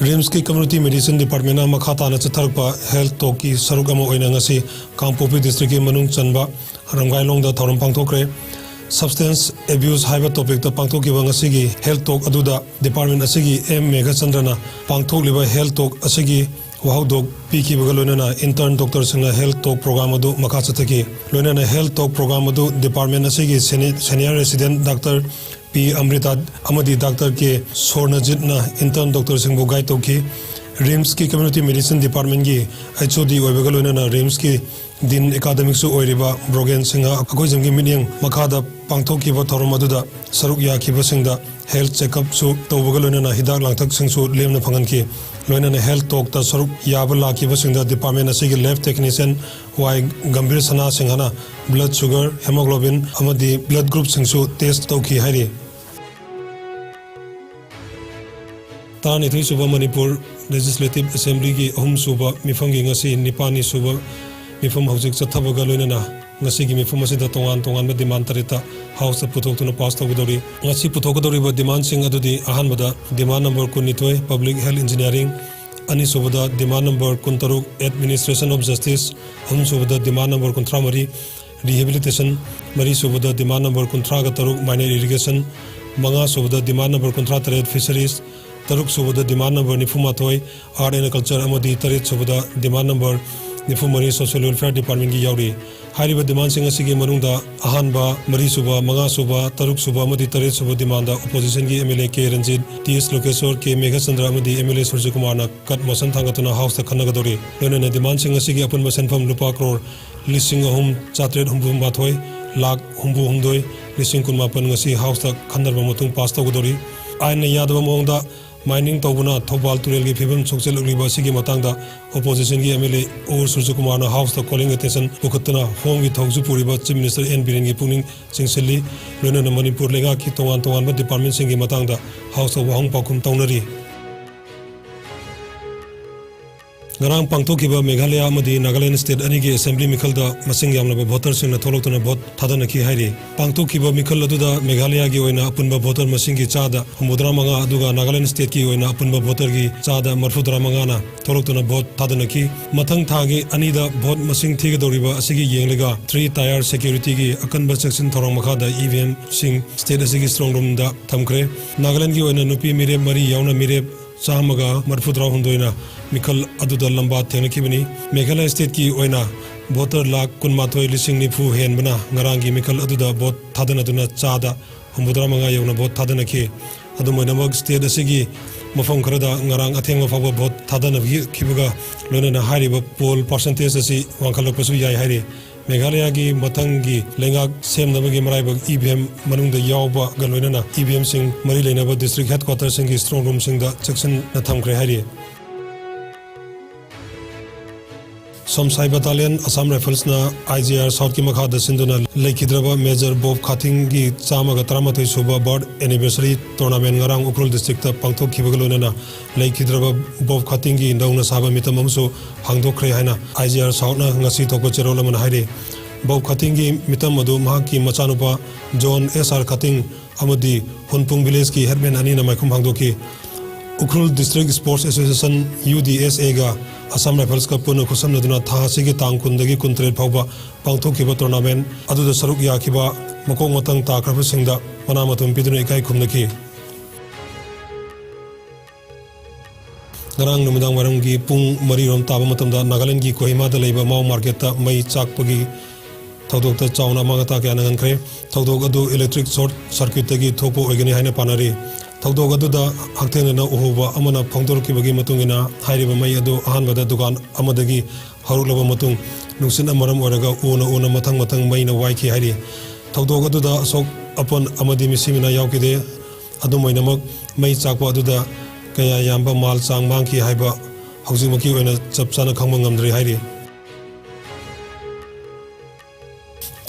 RIMSꯀꯤ Community Medicine Departmentꯅ ꯃꯈꯥ ꯇꯥꯅ ꯆꯠꯊꯔꯛꯄ health talkꯀꯤ ꯁꯔꯨꯛ ꯑꯃ ꯑꯣꯏꯅ ꯉꯁꯤ ꯀꯥꯡꯄꯣꯛꯄꯤ districtꯀꯤ ꯃꯅꯨꯡ ꯆꯟꯕ ꯔꯝꯒꯥꯏꯂꯣꯡꯗ ꯊꯧꯔꯝ ꯄꯥꯡꯊꯣꯛꯈ꯭ꯔꯦ꯫ Substance abuse ꯍꯥꯏꯕ topicꯇ ꯄꯥꯡꯊꯣꯛꯈꯤꯕ ꯉꯁꯤꯒꯤ health talk ꯑꯗꯨꯗ department ꯑꯁꯤꯒꯤ M ꯃꯦꯘꯆꯟꯗ꯭ꯔꯅ ꯄꯥꯡꯊꯣꯛꯂꯤꯕ health talk ꯑꯁꯤꯒꯤ ꯋꯥꯍꯧꯗꯣꯛ ꯄꯤꯈꯤꯕꯒ ꯂꯣꯏꯅꯅ intern doctorꯁꯤꯡꯅ health talk program ꯑꯗꯨ ꯃꯈꯥ ꯆꯠꯊꯈꯤ꯫ ꯂꯣꯏꯅꯅ health talk program ꯑꯗꯨ department ꯑꯁꯤꯒꯤ seni-, senior resident Doctor ꯄꯤ ꯑꯃ꯭ꯔꯤꯇꯥ ꯑꯃꯗꯤ Doctor ꯀꯦ ꯁꯣꯔꯅꯖꯤꯠꯅ intern doctorꯁꯤꯡꯕꯨ guide ꯇꯧꯈꯤ꯫ RIMSꯀꯤ Community Medicine Departmentꯀꯤ HOD ꯑꯣꯏꯕꯒ ꯂꯣꯏꯅꯅ RIMSꯀꯤ Dean Academicꯁꯨ ꯑꯣꯏꯔꯤꯕ ꯕ꯭ꯔꯣꯒꯦꯟ ꯁꯤꯡꯍ ꯑꯩꯈꯣꯏꯁꯤꯡꯒꯤ ꯃꯤꯠꯌꯦꯡ ꯃꯈꯥꯗ ꯄꯥꯡꯊꯣꯛꯈꯤꯕ ꯊꯧꯔꯝ ꯑꯗꯨꯗ ꯁꯔꯨꯛ ꯌꯥꯈꯤꯕꯁꯤꯡꯗ health checkupꯁꯨ ꯇꯧꯕꯒ ꯂꯣꯏꯅꯅ ꯍꯤꯗꯥꯛ ꯂꯥꯡꯊꯛꯁꯤꯡꯁꯨ ꯂꯦꯝꯅ ꯐꯪꯍꯟꯈꯤ꯫ ꯂꯣꯏꯅꯅ health talkꯇ ꯁꯔꯨꯛ ꯌꯥꯕ ꯂꯥꯛꯈꯤꯕꯁꯤꯡꯗ department ꯑꯁꯤꯒꯤ lab technician ꯋꯥꯏ ꯒꯝꯚꯤꯔ ꯁꯅꯥ ꯁꯤꯡꯍꯅ blood sugar, hemoglobin ꯑꯃꯗꯤ blood groupꯁꯤꯡꯁꯨ test ꯇꯧꯈꯤ ꯍꯥꯏꯔꯤ꯫ ꯇꯔꯥꯅꯤꯊꯣꯏ ꯁꯨꯕ ꯃꯅꯤꯄꯨꯔ ꯂꯦꯖꯤꯁꯂꯦꯇꯤꯚ ꯑꯦꯁꯦꯝꯕ꯭ꯂꯤꯒꯤ ꯑꯍꯨꯝ ꯁꯨꯕ ꯃꯤꯐꯝꯒꯤ ꯉꯁꯤ ꯅꯤꯄꯥꯜꯅꯤ ꯁꯨꯕ ꯃꯤꯐꯝ ꯍꯧꯖꯤꯛ ꯆꯠꯊꯕꯒ ꯂꯣꯏꯅꯅ ꯉꯁꯤꯒꯤ ꯃꯤꯐꯝ ꯑꯁꯤꯗ ꯇꯣꯉꯥꯟ ꯇꯣꯉꯥꯟꯕ ꯗꯤꯃꯥꯟ ꯇꯔꯦꯠꯇ ꯍꯥꯎꯁꯇ ꯄꯨꯊꯣꯛꯇꯨꯅ ꯄꯥꯁ ꯇꯧꯒꯗꯧꯔꯤ꯫ ꯉꯁꯤ ꯄꯨꯊꯣꯛꯀꯗꯧꯔꯤꯕ ꯗꯤꯃꯥꯟꯁꯤꯡ ꯑꯗꯨꯗꯤ ꯑꯍꯥꯟꯕꯗ ꯗꯤꯃꯥꯟ ꯅꯝꯕꯔ ꯀꯨꯟꯅꯤꯊꯣꯏ, Public Health Engineering, ꯑꯅꯤꯁꯨꯕꯗ ꯗꯤꯃꯥꯟ ꯅꯝꯕꯔ ꯀꯨꯟꯇꯔꯨꯛ, Administration of Justice, ꯑꯍꯨꯝꯁꯨꯕꯗ ꯗꯤꯃꯥꯟ ꯅꯝꯕꯔ ꯀꯨꯟꯊ꯭ꯔꯥ ꯃꯔꯤ, Rehabilitation, ꯃꯔꯤꯁꯨꯕꯗ ꯗꯤꯃꯥꯟ ꯅꯝꯕꯔ ꯀꯨꯟꯊ꯭ꯔꯥꯒ ꯇꯔꯨꯛ, Minor Irrigation, ꯃꯉꯥꯁꯨꯕꯗ ꯗꯤꯃꯥꯟ ꯅꯝꯕꯔ ꯀꯨꯟꯊ꯭ꯔꯥ ꯇꯔꯦꯠ, Fisheries, ꯇꯔꯨꯛꯁꯨꯕꯗ ꯗꯤꯃꯥꯟ ꯅꯝꯕꯔ ꯅꯤꯐꯨꯃꯥꯊꯣꯏ, Art and Culture, ꯑꯃꯗꯤ ꯇꯔꯦꯠꯁꯨꯕꯗ ꯗꯤꯃꯥꯟ ꯅꯝꯕꯔ ꯅꯤꯐꯨꯃꯔꯤ, Social Welfare Departmentꯀꯤ ꯌꯥꯎꯔꯤ꯫ ꯍꯥꯏꯔꯤꯕ ꯗꯤꯃꯥꯟꯁꯤꯡ ꯑꯁꯤꯒꯤ ꯃꯅꯨꯡꯗ ꯑꯍꯥꯟꯕ, ꯃꯔꯤꯁꯨꯕ, ꯃꯉꯥꯁꯨꯕ, ꯇꯔꯨꯛꯁꯨꯕ ꯑꯃꯗꯤ ꯇꯔꯦꯠꯁꯨꯕ ꯗꯤꯃꯥꯟꯗ ꯑꯣꯄꯣꯖꯤꯁꯟꯒꯤ MLA ꯀꯦ ꯔꯟꯖꯤꯠ, ꯇꯤ ꯑꯦꯁ ꯂꯣꯀꯦꯁꯣꯔ, ꯀꯦ ꯃꯦꯘꯆꯟꯗ꯭ꯔ ꯑꯃꯗꯤ MLA ꯁꯨꯔꯖꯀꯨꯃꯥꯔꯅ ꯀꯠ ꯃꯣꯁꯟ ꯊꯥꯡꯒꯠꯇꯨꯅ ꯍꯥꯎꯁꯇ ꯈꯟꯅꯒꯗꯧꯔꯤ꯫ ꯂꯣꯏꯅꯅ ꯗꯤꯃꯥꯟꯁꯤꯡ ꯑꯁꯤꯒꯤ ꯑꯄꯨꯟꯕ ꯁꯦꯟꯐꯝ ꯂꯨꯄꯥ ꯀ꯭ꯔꯣꯔ ꯂꯤꯁꯤꯡ ꯑꯍꯨꯝ ꯆꯥꯇ꯭ꯔꯦꯠ ꯍꯨꯝꯐꯨ ꯃꯥꯊꯣꯏ ꯂꯥꯈ ꯍꯨꯝꯐꯨ ꯍꯨꯝꯗꯣꯏ ꯂꯤꯁꯤꯡ ꯀꯨꯟꯃꯥꯄꯟ ꯉꯁꯤ ꯍꯥꯎꯁꯇ ꯈꯟꯅꯔꯕ ꯃꯇꯨꯡ ꯄꯥꯁ ꯇꯧꯒꯗꯧꯔꯤ꯫ ꯑꯥꯏꯟꯅ ꯌꯥꯗꯕ ꯃꯑꯣꯡꯗ ꯃꯥꯏꯅꯤꯡ ꯇꯧꯕꯅ ꯊꯧꯕꯥꯜ ꯇꯨꯔꯦꯜꯒꯤ ꯐꯤꯕꯝ ꯁꯣꯛꯆꯜꯂꯛꯂꯤꯕ ꯑꯁꯤꯒꯤ ꯃꯇꯥꯡꯗ ꯑꯣꯄꯣꯖꯤꯁꯟꯒꯤ MLA ꯑꯣ ꯁꯨꯔꯖꯀꯨꯃꯥꯔꯅ ꯍꯥꯎꯁꯇ ꯀꯣꯂꯤꯡ ꯑꯦꯇꯦꯟꯁꯟ ꯄꯨꯈꯠꯇꯨꯅ ꯍꯣꯝꯒꯤ ꯊꯧꯁꯨ ꯄꯨꯔꯤꯕ ꯆꯤꯐ ꯃꯤꯅꯤꯁꯇꯔ ꯑꯦꯟ ꯕꯤꯔꯦꯟꯒꯤ ꯄꯨꯛꯅꯤꯡ ꯆꯤꯡꯁꯤꯜꯂꯤ꯫ ꯂꯣꯏꯅꯅ ꯃꯅꯤꯄꯨꯔ ꯂꯩꯉꯥꯛꯀꯤ ꯇꯣꯉꯥꯟ ꯇꯣꯉꯥꯟꯕ ꯗꯤꯄꯥꯔꯠꯃꯦꯟꯁꯤꯡꯒꯤ ꯃꯇꯥꯡꯗ ꯍꯥꯎꯁꯇ ꯋꯥꯍꯪ ꯄꯥꯎꯈꯨꯝ ꯇꯧꯅꯔꯤ꯫ ꯉꯔꯥꯡ ꯄꯥꯡꯊꯣꯛꯈꯤꯕ ꯃꯦꯘꯥꯂꯌꯥ ꯑꯃꯗꯤ ꯅꯥꯒꯥꯂꯦꯟ ꯁ꯭ꯇꯦꯠ ꯑꯅꯤꯒꯤ ꯑꯦꯁꯦꯝꯕ꯭ꯂꯤ ꯃꯤꯈꯜꯗ ꯃꯁꯤꯡ ꯌꯥꯝꯂꯕ ꯚꯣꯇꯔꯁꯤꯡꯅ ꯊꯣꯛꯂꯛꯇꯨꯅ ꯚꯣꯠ ꯊꯥꯗꯅꯈꯤ ꯍꯥꯏꯔꯤ꯫ ꯄꯥꯡꯊꯣꯛꯈꯤꯕ ꯃꯤꯈꯜ ꯑꯗꯨꯗ ꯃꯦꯘꯥꯂꯌꯥꯒꯤ ꯑꯣꯏꯅ ꯑꯄꯨꯟꯕ ꯚꯣꯇꯔ ꯃꯁꯤꯡꯒꯤ ꯆꯥꯗ ꯍꯨꯝꯐꯨꯇꯔꯥ ꯃꯉꯥ, ꯑꯗꯨꯒ ꯅꯥꯒꯥꯂꯦꯟ ꯁ꯭ꯇꯦꯠꯀꯤ ꯑꯣꯏꯅ ꯑꯄꯨꯟꯕ ꯚꯣꯇꯔꯒꯤ ꯆꯥꯗ ꯃꯔꯤꯐꯨꯇꯔꯥ ꯃꯉꯥꯅ ꯊꯣꯛꯂꯛꯇꯨꯅ ꯚꯣꯠ ꯊꯥꯗꯅꯈꯤ꯫ ꯃꯊꯪ ꯊꯥꯒꯤ ꯑꯅꯤꯗ ꯚꯣꯠ ꯃꯁꯤꯡ ꯊꯤꯒꯗꯧꯔꯤꯕ ꯑꯁꯤꯒꯤ ꯌꯦꯡꯂꯒ three tier securityꯒꯤ ꯑꯀꯟꯕ ꯆꯦꯛꯁꯤꯟ ꯊꯧꯔꯥꯡ ꯃꯈꯥꯗ EVMꯁꯤꯡ ꯁ꯭ꯇꯦꯠ ꯑꯁꯤꯒꯤ ꯁ꯭ꯇ꯭ꯔꯣꯡ ꯔꯨꯝꯗ ꯊꯝꯈ꯭ꯔꯦ꯫ ꯅꯥꯒꯥꯂꯦꯟꯒꯤ ꯑꯣꯏꯅ ꯅꯨꯄꯤ ꯃꯤꯔꯦꯞ ꯃꯔꯤ ꯌꯥꯎꯅ ꯃꯤꯔꯦꯞ ꯆꯥꯝꯃꯒ ꯃꯔꯤꯐꯨꯇꯔꯥ ꯍꯨꯝꯗꯣꯏꯅ ꯃꯤꯈꯜ ꯑꯗꯨꯗ ꯂꯝꯕꯥ ꯊꯦꯡꯅꯈꯤꯕꯅꯤ꯫ ꯃꯦꯘꯥꯂꯌꯥ ꯁ꯭ꯇꯦꯠꯀꯤ ꯑꯣꯏꯅ ꯚꯣꯇꯔ ꯂꯥꯈ ꯀꯨꯟꯃꯥꯊꯣꯏ ꯂꯤꯁꯤꯡ ꯅꯤꯐꯨ ꯍꯦꯟꯕꯅ ꯉꯔꯥꯡꯒꯤ ꯃꯤꯈꯜ ꯑꯗꯨꯗ ꯚꯣꯠ ꯊꯥꯗꯅꯗꯨꯅ ꯆꯥꯗ ꯍꯨꯝꯐꯨꯇꯔꯥ ꯃꯉꯥ ꯌꯧꯅ ꯚꯣꯠ ꯊꯥꯗꯅꯈꯤ꯫ ꯑꯗꯨꯝ ꯑꯣꯏꯅꯃꯛ, ꯁ꯭ꯇꯦꯠ ꯑꯁꯤꯒꯤ ꯃꯐꯝ ꯈꯔꯗ ꯉꯔꯥꯡ ꯑꯊꯦꯡꯕ ꯐꯥꯎꯕ ꯚꯣꯠ ꯊꯥꯗꯅꯈꯤꯕꯒ ꯂꯣꯏꯅꯅ ꯍꯥꯏꯔꯤꯕ ꯄꯣꯜ ꯄꯥꯔꯁꯦꯟꯇꯦꯖ ꯑꯁꯤ ꯋꯥꯡꯈꯠꯂꯛꯄꯁꯨ ꯌꯥꯏ ꯍꯥꯏꯔꯤ꯫ ꯃꯦꯘꯥꯂꯌꯥꯒꯤ ꯃꯊꯪꯒꯤ ꯂꯩꯉꯥꯛ ꯁꯦꯝꯅꯕꯒꯤ ꯃꯔꯥꯏꯕꯛ EVM ꯃꯅꯨꯡꯗ ꯌꯥꯎꯕꯒ ꯂꯣꯏꯅꯅ EVMꯁꯤꯡ ꯃꯔꯤ ꯂꯩꯅꯕ ꯗꯤꯁꯇ꯭ꯔꯤꯛ ꯍꯦꯗꯀ꯭ꯋꯥꯇꯔꯁꯤꯡꯒꯤ ꯁ꯭ꯇ꯭ꯔꯣꯡ ꯔꯨꯝꯁꯤꯡꯗ ꯆꯦꯛꯁꯤꯟꯅ ꯊꯝꯈ꯭ꯔꯦ ꯍꯥꯏꯔꯤ꯫ Somsai Battalion, Assam Riflesꯅ I G R Southꯀꯤ ꯃꯈꯥꯗ ꯁꯤꯟꯗꯨꯅ ꯂꯩꯈꯤꯗ꯭ꯔꯕ Major ꯕꯣꯕ ꯈꯥꯊꯤꯡꯒꯤ ꯆꯥꯝꯃꯒ ꯇꯔꯥꯃꯥꯊꯣꯏ ꯁꯨꯕ Birth Anniversary Tournament ꯉꯔꯥꯡ ꯎꯈ꯭ꯔꯨꯜ districtꯇ ꯄꯥꯡꯊꯣꯛꯈꯤꯕꯒ ꯂꯣꯏꯅꯅ ꯂꯩꯈꯤꯗ꯭ꯔꯕ ꯕꯣꯕ ꯈꯥꯊꯤꯡꯒꯤ ꯅꯧꯅ ꯁꯥꯕ ꯃꯤꯇꯝ ꯑꯃꯁꯨ ꯍꯥꯡꯗꯣꯛꯈ꯭ꯔꯦ ꯍꯥꯏꯅ I G R Southꯅ ꯉꯁꯤ ꯊꯣꯛꯄ ꯆꯦꯔꯣꯜ ꯑꯃꯅ ꯍꯥꯏꯔꯤ꯫ ꯕꯣꯕ ꯈꯥꯊꯤꯡꯒꯤ ꯃꯤꯇꯝ ꯑꯗꯨ ꯃꯍꯥꯛꯀꯤ ꯃꯆꯥꯅꯨꯄꯥ ꯖꯣꯟ ꯑꯦꯁ ꯑꯥꯔ ꯈꯥꯊꯤꯡ ꯑꯃꯗꯤ ꯍꯨꯟꯄꯨꯡ villageꯀꯤ headman ꯑꯅꯤꯅ ꯃꯥꯏꯈꯨꯝ ꯍꯥꯡꯗꯣꯛꯈꯤ꯫ Ukhrul District Sports Association, U D S Aꯒ Assam Riflesꯀ ꯄꯨꯟꯅ ꯈꯨꯠꯁꯝꯅꯗꯨꯅ ꯊꯥ ꯑꯁꯤꯒꯤ ꯇꯥꯡ ꯀꯨꯟꯗꯒꯤ ꯀꯨꯟꯇꯔꯦꯠ ꯐꯥꯎꯕ ꯄꯥꯡꯊꯣꯛꯈꯤꯕ tournament ꯑꯗꯨꯗ ꯁꯔꯨꯛ ꯌꯥꯈꯤꯕ ꯃꯀꯣꯛ ꯃꯊꯪ ꯇꯥꯈ꯭ꯔꯕꯁꯤꯡꯗ ꯃꯅꯥ ꯃꯊꯨꯝ ꯄꯤꯗꯨꯅ ꯏꯀꯥꯏ ꯈꯨꯝꯅꯈꯤ꯫ ꯉꯔꯥꯡ ꯅꯨꯃꯤꯗꯥꯡ ꯋꯥꯏꯔꯝꯒꯤ ꯄꯨꯡ ꯃꯔꯤꯔꯣꯝ ꯇꯥꯕ ꯃꯇꯝꯗ ꯅꯥꯒꯥꯂꯦꯟꯒꯤ ꯀꯣꯍꯤꯃꯥꯗ ꯂꯩꯕ ꯃꯥꯎ ꯃꯥꯔꯀꯦꯠꯇ ꯃꯩ ꯆꯥꯛꯄꯒꯤ ꯊꯧꯗꯣꯛꯇ ꯆꯥꯎꯅ ꯑꯃꯥꯡ ꯑꯇꯥ ꯀꯌꯥ ꯅꯪꯍꯟꯈ꯭ꯔꯦ꯫ ꯊꯧꯗꯣꯛ ꯑꯗꯨ electric short circuitꯇꯒꯤ ꯊꯣꯛꯄ ꯑꯣꯏꯒꯅꯤ ꯍꯥꯏꯅ ꯄꯥꯅꯔꯤ꯫ ꯊꯧꯗꯣꯛ ꯑꯗꯨꯗ ꯍꯛꯊꯦꯡꯅꯅ ꯎꯍꯧꯕ ꯑꯃꯅ ꯐꯣꯡꯗꯣꯔꯛꯈꯤꯕꯒꯤ ꯃꯇꯨꯡ ꯏꯟꯅ, ꯍꯥꯏꯔꯤꯕ ꯃꯩ ꯑꯗꯨ ꯑꯍꯥꯟꯕꯗ ꯗꯨꯀꯥꯟ ꯑꯃꯗꯒꯤ ꯍꯧꯔꯛꯂꯕ ꯃꯇꯨꯡ, ꯅꯨꯡꯁꯤꯠꯅ ꯃꯔꯝ ꯑꯣꯏꯔꯒ ꯎꯅ ꯎꯅ ꯃꯊꯪ ꯃꯊꯪ ꯃꯩꯅ ꯋꯥꯏꯈꯤ ꯍꯥꯏꯔꯤ꯫ ꯊꯧꯗꯣꯛ ꯑꯗꯨꯗ ꯑꯁꯣꯛ ꯑꯄꯟ ꯑꯃꯗꯤ ꯃꯤꯁꯤ ꯃꯤꯅꯥ ꯌꯥꯎꯈꯤꯗꯦ꯫ ꯑꯗꯨꯝ ꯑꯣꯏꯅꯃꯛ, ꯃꯩ ꯆꯥꯛꯄ ꯑꯗꯨꯗ ꯀꯌꯥ ꯌꯥꯝꯕ ꯃꯥꯜ ꯆꯥꯡ ꯃꯥꯡꯈꯤ ꯍꯥꯏꯕ ꯍꯧꯖꯤꯛꯃꯛꯀꯤ ꯑꯣꯏꯅ ꯆꯞ ꯆꯥꯅ ꯈꯪꯕ ꯉꯝꯗ꯭ꯔꯤ ꯍꯥꯏꯔꯤ꯫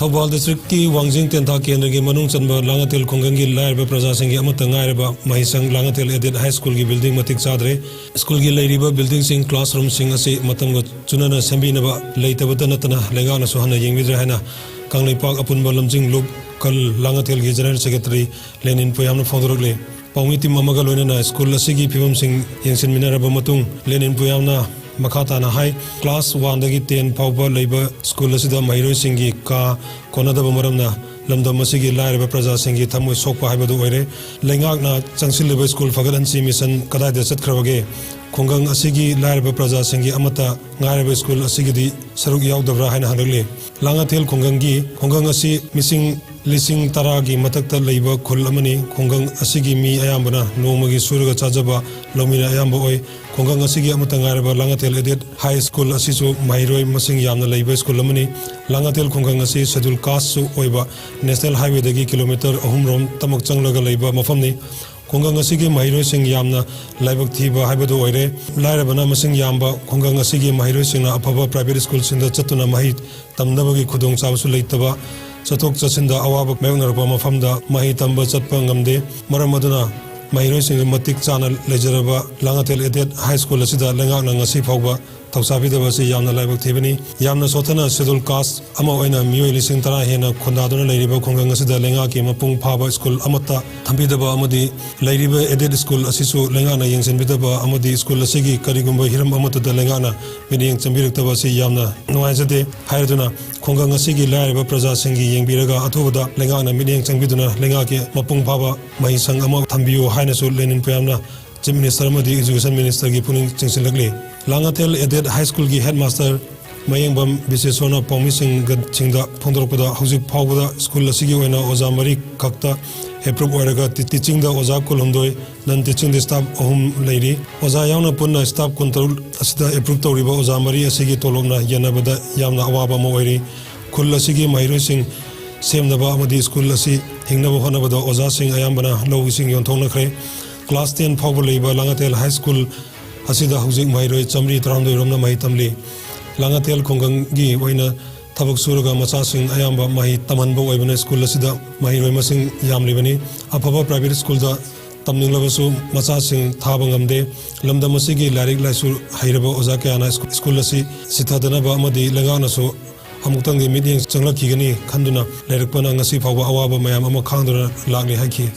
ꯊꯧꯕꯥꯜ districtꯀꯤ ꯋꯥꯡꯖꯤꯡ ꯇꯦꯟꯊꯥ ꯀꯦꯟꯗ꯭ꯔꯒꯤ ꯃꯅꯨꯡ ꯆꯟꯕ ꯂꯥꯡꯉꯊꯦꯜ ꯈꯨꯡꯒꯪꯒꯤ ꯂꯥꯏꯔꯕ ꯄ꯭ꯔꯖꯥꯁꯤꯡꯒꯤ ꯑꯃꯠꯇ ꯉꯥꯏꯔꯕ ꯃꯍꯩꯁꯪ ꯂꯥꯡꯉꯊꯦꯜ Aided High Schoolꯒꯤ building ꯃꯇꯤꯛ ꯆꯥꯗ꯭ꯔꯦ꯫ ꯁ꯭ꯀꯨꯜꯒꯤ ꯂꯩꯔꯤꯕ buildingꯁꯤꯡ, classroomꯁꯤꯡ ꯑꯁꯤ ꯃꯇꯝꯒ ꯆꯨꯅꯅ ꯁꯦꯝꯕꯤꯅꯕ ꯂꯩꯇꯕꯇ ꯅꯠꯇꯅ ꯂꯩꯉꯥꯛꯅꯁꯨ ꯍꯟꯅ ꯌꯦꯡꯕꯤꯗ꯭ꯔꯦ ꯍꯥꯏꯅ ꯀꯪꯂꯩꯄꯥꯛ ꯑꯄꯨꯟꯕ ꯂꯝꯖꯤꯡ ꯂꯨꯞ ꯀꯜ ꯂꯥꯡꯉꯊꯦꯜꯒꯤ general secretary ꯂꯦꯅꯤꯟ ꯄꯨꯌꯥꯝꯅ ꯐꯣꯡꯗꯣꯔꯛꯂꯤ꯫ ꯄꯥꯎꯃꯤ team ꯑꯃꯒ ꯂꯣꯏꯅꯅ ꯁ꯭ꯀꯨꯜ ꯑꯁꯤꯒꯤ ꯐꯤꯕꯝꯁꯤꯡ ꯌꯦꯡꯁꯤꯟꯃꯤꯟꯅꯔꯕ ꯃꯇꯨꯡ, ꯂꯦꯅꯤꯟ ꯄꯨꯌꯥꯝꯅ ꯃꯈꯥ ꯇꯥꯅ ꯍꯥꯏ, class oneꯗꯒꯤ ten ꯐꯥꯎꯕ ꯂꯩꯕ ꯁ꯭ꯀꯨꯜ ꯑꯁꯤꯗ ꯃꯍꯩꯔꯣꯏꯁꯤꯡꯒꯤ ꯀꯥ ꯀꯣꯟꯅꯗꯕ ꯃꯔꯝꯅ ꯂꯝꯗꯝ ꯑꯁꯤꯒꯤ ꯂꯥꯏꯔꯕ ꯄ꯭ꯔꯖꯥꯁꯤꯡꯒꯤ ꯊꯃꯣꯏ ꯁꯣꯛꯄ ꯍꯥꯏꯕꯗꯨ ꯑꯣꯏꯔꯦ꯫ ꯂꯩꯉꯥꯛꯅ ꯆꯪꯁꯤꯜꯂꯤꯕ ꯁ꯭ꯀꯨꯜ ꯐꯒꯠꯍꯟꯁꯤ mission ꯀꯗꯥꯏꯗ ꯆꯠꯈ꯭ꯔꯕꯒꯦ? ꯈꯨꯡꯒꯪ ꯑꯁꯤꯒꯤ ꯂꯥꯏꯔꯕ ꯄ꯭ꯔꯖꯥꯁꯤꯡꯒꯤ ꯑꯃꯠꯇ ꯉꯥꯏꯔꯕ ꯁ꯭ꯀꯨꯜ ꯑꯁꯤꯒꯤꯗꯤ ꯁꯔꯨꯛ ꯌꯥꯎꯗꯕ꯭ꯔꯥ ꯍꯥꯏꯅ ꯍꯪꯂꯛꯂꯤ꯫ ꯂꯥꯡꯉꯊꯦꯜ ꯈꯨꯡꯒꯪꯒꯤ, ꯈꯨꯡꯒꯪ ꯑꯁꯤ ꯃꯤꯁꯤꯡ ꯂꯤꯁꯤꯡ ꯇꯔꯥꯒꯤ ꯃꯊꯛꯇ ꯂꯩꯕ ꯈꯨꯜ ꯑꯃꯅꯤ꯫ ꯈꯨꯡꯒꯪ ꯑꯁꯤꯒꯤ ꯃꯤ ꯑꯌꯥꯝꯕꯅ ꯅꯣꯡꯃꯒꯤ ꯁꯨꯔꯒ ꯆꯥꯖꯕ ꯂꯧꯃꯤꯅ ꯑꯌꯥꯝꯕ ꯑꯣꯏ꯫ ꯈꯨꯡꯒꯪ ꯑꯁꯤꯒꯤ ꯑꯃꯠꯇ ꯉꯥꯏꯔꯕ ꯂꯥꯡꯉꯊꯦꯜ Aided High School ꯑꯁꯤꯁꯨ ꯃꯍꯩꯔꯣꯏ ꯃꯁꯤꯡ ꯌꯥꯝꯅ ꯂꯩꯕ ꯁ꯭ꯀꯨꯜ ꯑꯃꯅꯤ꯫ ꯂꯥꯡꯉꯊꯦꯜ ꯈꯨꯡꯒꯪ ꯑꯁꯤ Scheduled Castꯁꯨ ꯑꯣꯏꯕ National Highwayꯗꯒꯤ kilometre ꯑꯍꯨꯝ ꯔꯣꯝ ꯇꯃꯛ ꯆꯪꯂꯒ ꯂꯩꯕ ꯃꯐꯝꯅꯤ꯫ ꯈꯨꯡꯒꯪ ꯑꯁꯤꯒꯤ ꯃꯍꯩꯔꯣꯏꯁꯤꯡ ꯌꯥꯝꯅ ꯂꯥꯏꯕꯛ ꯊꯤꯕ ꯍꯥꯏꯕꯗꯨ ꯑꯣꯏꯔꯦ꯫ ꯂꯥꯏꯔꯕꯅ ꯃꯁꯤꯡ ꯌꯥꯝꯕ ꯈꯨꯡꯒꯪ ꯑꯁꯤꯒꯤ ꯃꯍꯩꯔꯣꯏꯁꯤꯡꯅ ꯑꯐꯕ private schoolꯁꯤꯡꯗ ꯆꯠꯇꯨꯅ ꯃꯍꯩ ꯇꯝꯅꯕꯒꯤ ꯈꯨꯗꯣꯡꯆꯥꯕꯁꯨ ꯂꯩꯇꯕ, ꯆꯠꯊꯣꯛ ꯆꯠꯁꯤꯟꯗ ꯑꯋꯥꯕ ꯃꯥꯌꯣꯛꯅꯔꯛꯄ ꯃꯐꯝꯗ ꯃꯍꯩ ꯇꯝꯕ ꯆꯠꯄ ꯉꯝꯗꯦ꯫ ꯃꯔꯝ ꯑꯗꯨꯅ ꯃꯍꯩꯔꯣꯏꯁꯤꯡ ꯃꯇꯤꯛ ꯆꯥꯅ ꯂꯩꯖꯔꯕ ꯂꯥꯡꯉꯊꯦꯜ Aided High School ꯑꯁꯤꯗ ꯂꯩꯉꯥꯛꯅ ꯉꯁꯤ ꯐꯥꯎꯕ ꯊꯧꯁꯥꯕꯤꯗꯕ ꯑꯁꯤ ꯌꯥꯝꯅ ꯂꯥꯏꯕꯛ ꯊꯤꯕꯅꯤ꯫ ꯌꯥꯝꯅ ꯁꯣꯠꯊꯅ Scheduled Caste ꯑꯃ ꯑꯣꯏꯅ ꯃꯤꯑꯣꯏ ꯂꯤꯁꯤꯡ ꯇꯔꯥ ꯍꯦꯟꯅ ꯈꯨꯟꯗꯥꯗꯨꯅ ꯂꯩꯔꯤꯕ ꯈꯨꯡꯒꯪ ꯑꯁꯤꯗ ꯂꯩꯉꯥꯛꯀꯤ ꯃꯄꯨꯡ ꯐꯥꯕ school ꯑꯃꯠꯇ ꯊꯝꯕꯤꯗꯕ ꯑꯃꯗꯤ ꯂꯩꯔꯤꯕ aided school ꯑꯁꯤꯁꯨ ꯂꯩꯉꯥꯛꯅ ꯌꯦꯡꯁꯤꯟꯕꯤꯗꯕ ꯑꯃꯗꯤ school ꯑꯁꯤꯒꯤ ꯀꯔꯤꯒꯨꯝꯕ ꯍꯤꯔꯝ ꯑꯃꯠꯇꯗ ꯂꯩꯉꯥꯛꯅ ꯃꯤꯠꯌꯦꯡ ꯆꯪꯕꯤꯔꯛꯇꯕ ꯑꯁꯤ ꯌꯥꯝꯅ ꯅꯨꯡꯉꯥꯏꯖꯗꯦ꯫ ꯍꯥꯏꯔꯗꯨꯅ ꯈꯨꯡꯒꯪ ꯑꯁꯤꯒꯤ ꯂꯥꯏꯔꯕ ꯄ꯭ꯔꯖꯥꯁꯤꯡꯒꯤ ꯌꯦꯡꯕꯤꯔꯒ ꯑꯊꯨꯕꯗ ꯂꯩꯉꯥꯛꯅ ꯃꯤꯠꯌꯦꯡ ꯆꯪꯕꯤꯗꯨꯅ ꯂꯩꯉꯥꯛꯀꯤ ꯃꯄꯨꯡ ꯐꯥꯕ ꯃꯍꯩꯁꯪ ꯑꯃ ꯊꯝꯕꯤꯌꯨ ꯍꯥꯏꯅꯁꯨ ꯂꯦꯅꯤꯟ ꯄꯣꯌꯥꯝꯅ Chief Minister ꯑꯃꯗꯤ Education Ministerꯒꯤ ꯄꯨꯛꯅꯤꯡ ꯆꯤꯡꯁꯤꯜꯂꯛꯂꯤ꯫ ꯂꯥꯡꯉꯊꯦꯜ Aided High Schoolꯒꯤ headmaster ꯃꯌꯦꯡꯕꯝ ꯕꯤꯁꯦꯁꯣꯔꯅ ꯄꯥꯎꯃꯤꯁꯤꯡꯗ ꯐꯣꯡꯗꯣꯔꯛꯄꯗ, ꯍꯧꯖꯤꯛ ꯐꯥꯎꯕꯗ school ꯑꯁꯤꯒꯤ ꯑꯣꯏꯅ ꯑꯣꯖꯥ ꯃꯔꯤ ꯈꯛꯇ approve ꯑꯣꯏꯔꯒ ꯇꯤ-, teachingꯗ ꯑꯣꯖꯥ ꯀꯨꯟꯍꯨꯝꯗꯣꯏ, non teachingꯗ staff ꯑꯍꯨꯝ ꯂꯩꯔꯤ꯫ ꯑꯣꯖꯥ ꯌꯥꯎꯅ ꯄꯨꯟꯅ staff ꯀꯨꯟꯇꯔꯨꯛ ꯑꯁꯤꯗ approve ꯇꯧꯔꯤꯕ ꯑꯣꯖꯥ ꯃꯔꯤ ꯑꯁꯤꯒꯤ ꯇꯣꯂꯣꯞꯅ ꯌꯦꯟꯅꯕꯗ ꯌꯥꯝꯅ ꯑꯋꯥꯕ ꯑꯃ ꯑꯣꯏꯔꯤ꯫ ꯈꯨꯜ ꯑꯁꯤꯒꯤ ꯃꯍꯩꯔꯣꯏꯁꯤꯡ ꯁꯦꯝꯅꯕ ꯑꯃꯗꯤ school ꯑꯁꯤ ꯍꯤꯡꯅꯕ ꯍꯣꯠꯅꯕꯗ ꯑꯣꯖꯥꯁꯤꯡ ꯑꯌꯥꯝꯕꯅ ꯂꯧ ꯏꯁꯤꯡ ꯌꯣꯟꯊꯣꯛꯅꯈ꯭ꯔꯦ꯫ Class ten ꯐꯥꯎꯕ ꯂꯩꯕ ꯂꯥꯡꯉꯊꯦꯜ High School ꯑꯁꯤꯗ ꯍꯧꯖꯤꯛ ꯃꯍꯩꯔꯣꯏ ꯆꯥꯃꯔꯤ ꯇꯔꯥꯍꯨꯝꯗꯣꯏ ꯔꯣꯝꯅ ꯃꯍꯩ ꯇꯝꯂꯤ꯫ ꯂꯥꯡꯉꯊꯦꯜ ꯈꯨꯡꯒꯪꯒꯤ ꯑꯣꯏꯅ ꯊꯕꯛ ꯁꯨꯔꯒ ꯃꯆꯥꯁꯤꯡ ꯑꯌꯥꯝꯕ ꯃꯍꯩ ꯇꯝꯍꯟꯕ ꯑꯣꯏꯕꯅ school ꯑꯁꯤꯗ ꯃꯍꯩꯔꯣꯏ ꯃꯁꯤꯡ ꯌꯥꯝꯂꯤꯕꯅꯤ꯫ ꯑꯐꯕ private schoolꯗ ꯇꯝꯅꯤꯡꯂꯕꯁꯨ ꯃꯆꯥꯁꯤꯡ ꯊꯥꯕ ꯉꯝꯗꯦ꯫ ꯂꯝꯗꯝ ꯑꯁꯤꯒꯤ ꯂꯥꯏꯔꯤꯛ ꯂꯥꯏꯁꯨ ꯍꯩꯔꯕ ꯑꯣꯖꯥ ꯀꯌꯥꯅ school ꯑꯁꯤ ꯁꯤꯊꯗꯅꯕ ꯑꯃꯗꯤ ꯂꯩꯉꯥꯛꯅꯁꯨ ꯑꯃꯨꯛꯇꯪꯗꯤ ꯃꯤꯠꯌꯦꯡ ꯆꯪꯂꯛꯈꯤꯒꯅꯤ ꯈꯟꯗꯨꯅ ꯂꯩꯔꯛꯄꯅ ꯉꯁꯤ ꯐꯥꯎꯕ ꯑꯋꯥꯕ ꯃꯌꯥꯝ ꯑꯃ ꯈꯥꯡꯗꯨꯅ ꯂꯥꯛꯂꯤ ꯍꯥꯏꯈꯤ꯫